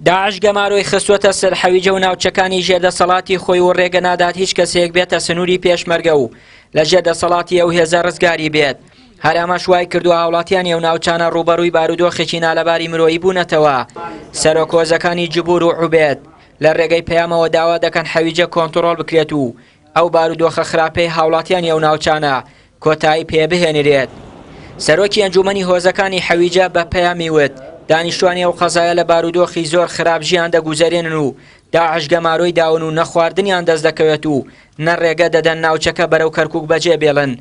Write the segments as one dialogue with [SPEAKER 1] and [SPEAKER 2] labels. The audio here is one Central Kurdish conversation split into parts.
[SPEAKER 1] داعش گەمارۆی خستووەتە سەر حەویجە و ناوچەکانی ژێر دەسەڵاتی خۆی و ڕێگە نادات هیچ کەسێک بێتە سنووری پێشمەرگە و لە ژێر دەسەڵاتی ئەو هێزە ڕزگاری بێت. هەر ئەمەش وای کردووە هاوڵاتیانی ئەو ناوچانە ڕووبەڕووی بارودۆخێکی نالەباری مرۆیی بوونەتەوە. سەرۆک هۆزەکانی جبور و عوبێد لە ڕێگەی پەیامەوە داوا دەکەن حەویجە کۆنتڕۆڵ بکرێت و ئەو بارودۆخە خراپەی هاوڵاتیانی ئەو ناوچانە کۆتایی پێ بهێنرێت. سەرۆکی ئەنجومەنی هۆزەکانی حەویجە بە پەیامی وت، دانیشتوانی ئەو قەزایە لە بارودۆخی زۆر خراپ ژیان دەگوزەرێنن و داعش گەمارۆی داون و نە خواردنیان دەست دەکەوێت و نە ڕێگە دەدەن ناوچەکە بەرەو کەرکوک بەجێ بێڵن.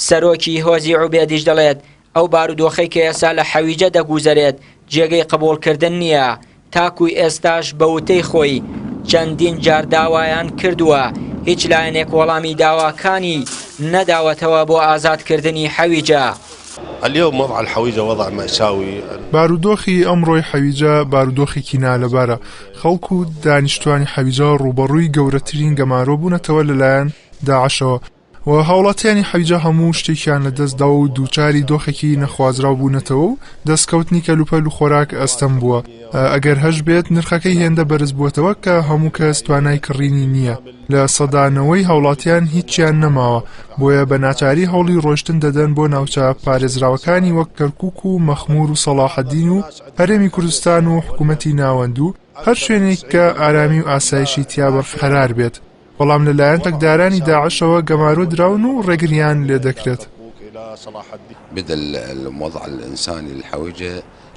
[SPEAKER 1] سەرۆکی هۆزی عوبێدیش دەڵێت، ئەو بارودۆخەی کە ئێستا لە حەویجە دەگوزەرێت جێگەی قبوڵکردن نییە، تاکو ئێستاش بە وتەی خۆی چەندین جار داوایان کردووە هیچ لایەنێک وەڵامی داواکانی نەداوەتەوە بۆ ئازادکردنی حەویجە.
[SPEAKER 2] اليوم وضع الحويجة وضع مأساوي.
[SPEAKER 3] بارودۆخی ئەمڕۆی حەویجە بارودۆخێکی نالەبارە، خەڵک و دانیشتوانی حەویجە ڕووبەڕووی گەورەترین گەمارۆ بوونەتەوە لەلایەن داعشەوە، و هاوڵاتیانی حەویجە هەموو شتێکیان لەدەستداوە و دووچاری دۆخێکی نەخوازراو بوونەتەوە و دەستکەوتنی کەلوپەل و خۆراک ئەستەم بووە، ئەگەر هەشبێت نرخەکەی هێندە بەرزبووەتەوە کە هەموو کەس توانای کڕینی نییە، 90% هاوڵاتیان هیچیان نەماوە، بۆیە بە ناچاری هەوڵی ڕۆیشتن دەدەن بۆ ناوچە پارێزراوەکانی وەک کەرکوک و مەخمور و سەڵاحەدین و هەرێمی کوردستان و حکومەتی ناوەند و هەر شوێنێک کە ئارامی و ئاسایشی تیا بەرقەرار بێت. بەڵام لەلایەن چەکدارانی داعشەوە گەمارۆ دراون و ڕێگریان لێدەکرێت.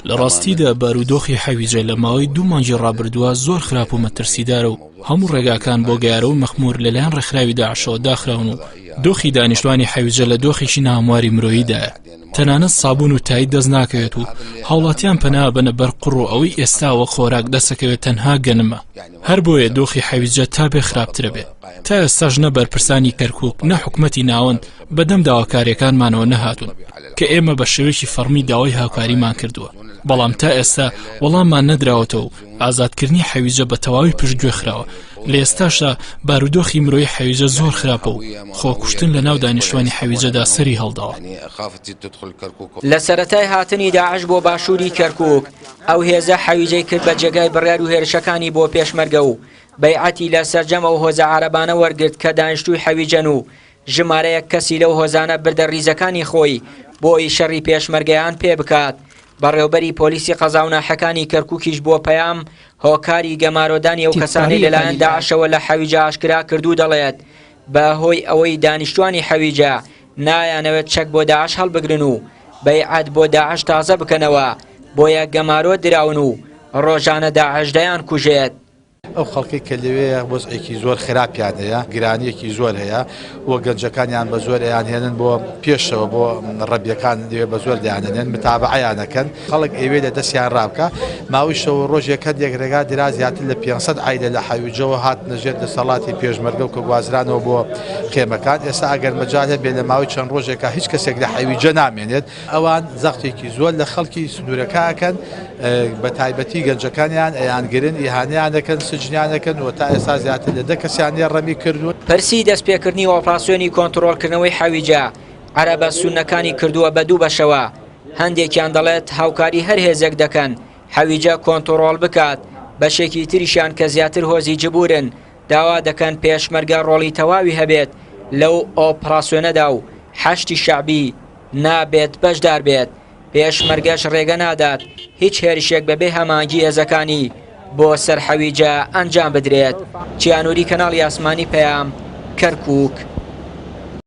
[SPEAKER 4] لە ڕاستیدا بارودۆخی حەویجە لە ماوەی دوو مانگی ڕابردووە زۆر خراپ و مەترسیدارە و هەموو ڕێگاکان بۆ گەیارە و مەخمور لەلایەن ڕێکخراوی داعشەوە داخراون و دۆخی دانیشتوانی حەویجە لە دۆخێکی ناهەمواری مرۆییدایە تەنانەت سابون و تایت دەست ناکەوێت و هاوڵاتیان پەنا بەنە بەر قوڕ و ئەوەی ئێستا وەک خۆراک دەسەکەوێت تەنها گەنمە. هەر بۆیە دۆخی حەویجە تا بێ خراپترە بێ. تا ئێستاش نە بەرپرسانی کەرکوک نە حکومەتی ناوەند بەدەم داواکاریەکانمانەوە نەهاتوون کە ئێمە بە شێوەیەکی فەڕمی داوای هاوکاریمان کردووە بەڵام تا ئێستا وەڵاممان نەدراوەتەوە و ئازادکردنی حەویجە بە تەواوی پشتگوێ خراوە لە ئێستاشدا بارودۆخی مرۆیی حەویجە زۆر خراپە و خۆکوشتن لە ناو دانیشتوانی حەویجەدا سەری هەڵداوە.
[SPEAKER 1] لە سەرەتای هاتنی داعش بۆ باشووری کەرکوک، ئەو هێزە حەویجەی کرد بە جێگای بڕیار و هێرشەکانی بۆ پێشمەرگە و بەیعەتی لە سەرجەم ئەو هۆزە عەرەبانە وەرگرت کە دانیشتووی حەویجەن و ژمارەیەک کەسی لەو هۆزانە بردە ریزەکانی خۆی بۆ ئەوی شەڕی پێشمەرگەیان پێ بکات. بەڕێوبەری پۆلیسی قەزا و ناحیەکانی کەرکوکیش بۆ پەیام هۆکاری گەمارۆدانی ئەو کەسانەی لەلایەن داعشەوە لە حەویجە ئاشکرا کرد و دەڵێت بە هۆی ئەوەی دانیشتوانی حەویجە نایانەوێت چەک بۆ داعش هەڵبگرن و بەیعەت بۆ داعش تازە بکەنەوە، بۆیە گەمارۆ دراون و ڕۆژانە داعش دەیانکوژێت.
[SPEAKER 5] ئەو خەڵکەی کە لەوێیە وەزعێکی زۆر خراپیان هەیە، گرانییەکی زۆر هەیە و گەنجەکانیان بە زۆر ئەیانهێنن بۆ پێشەوە بۆ ڕەبیەکان لەوێ بە زۆر دەیانهێنن متابەعەیان ئەکەن، خەڵک ئەیوێ لە دەستیان ڕابکا. ماوەی شەو و ڕۆژێک هەندێک ڕێگا درا زیاتر لە 500 عایلە لە حەویجەوە هاتنە ژێر دەسەڵاتی پێشمەرگە و کە گوازرانەوە بۆ خێمەکان. ئێستا ئەگەر مەجال هەبێ لە ماوەی چەند ڕۆژێکا هیچ کەسێک لە حەویجە نامێنێت. ئەوان زەختێکی زۆر لە خەڵکی سنوورەکە ئەکەن بە تایبەتی گەنجەکانیان ئەیانگرن، ئیهانەیان ئەکەن، سجنیان ئەکەن و تا ئێستا زیاتر لە دە کەسیان لێ ڕەمی کردوون.
[SPEAKER 1] پرسی دەستپێکردنی ئۆپراسیۆنی کۆنتڕۆڵکردنەوەی حەویجە، عەرەبە سوننەکانی کردووە بە دوو بەشەوە، هەندێکیان دەڵێت هاوکاری هەر هێزێک دەکەن حەویجە کۆنتڕۆڵ بکات، بەشێکی تریشیان کە زیاتر هۆزی جبورن داوا دەکەن پێشمەرگە ڕۆڵی تەواوی هەبێت لەو ئۆپراسیۆنەدا و حەشدی شەعبی نابێت بەشدار بێت، پێشمەرگەش ڕێگە نادات هیچ هێرشێک بەبێ هەماهەنگی هێزەکانی بۆ سەر حەویجە ئەنجام بدرێت. چیانوری کەناڵی ئاسمانی پەیام، کەرکوک.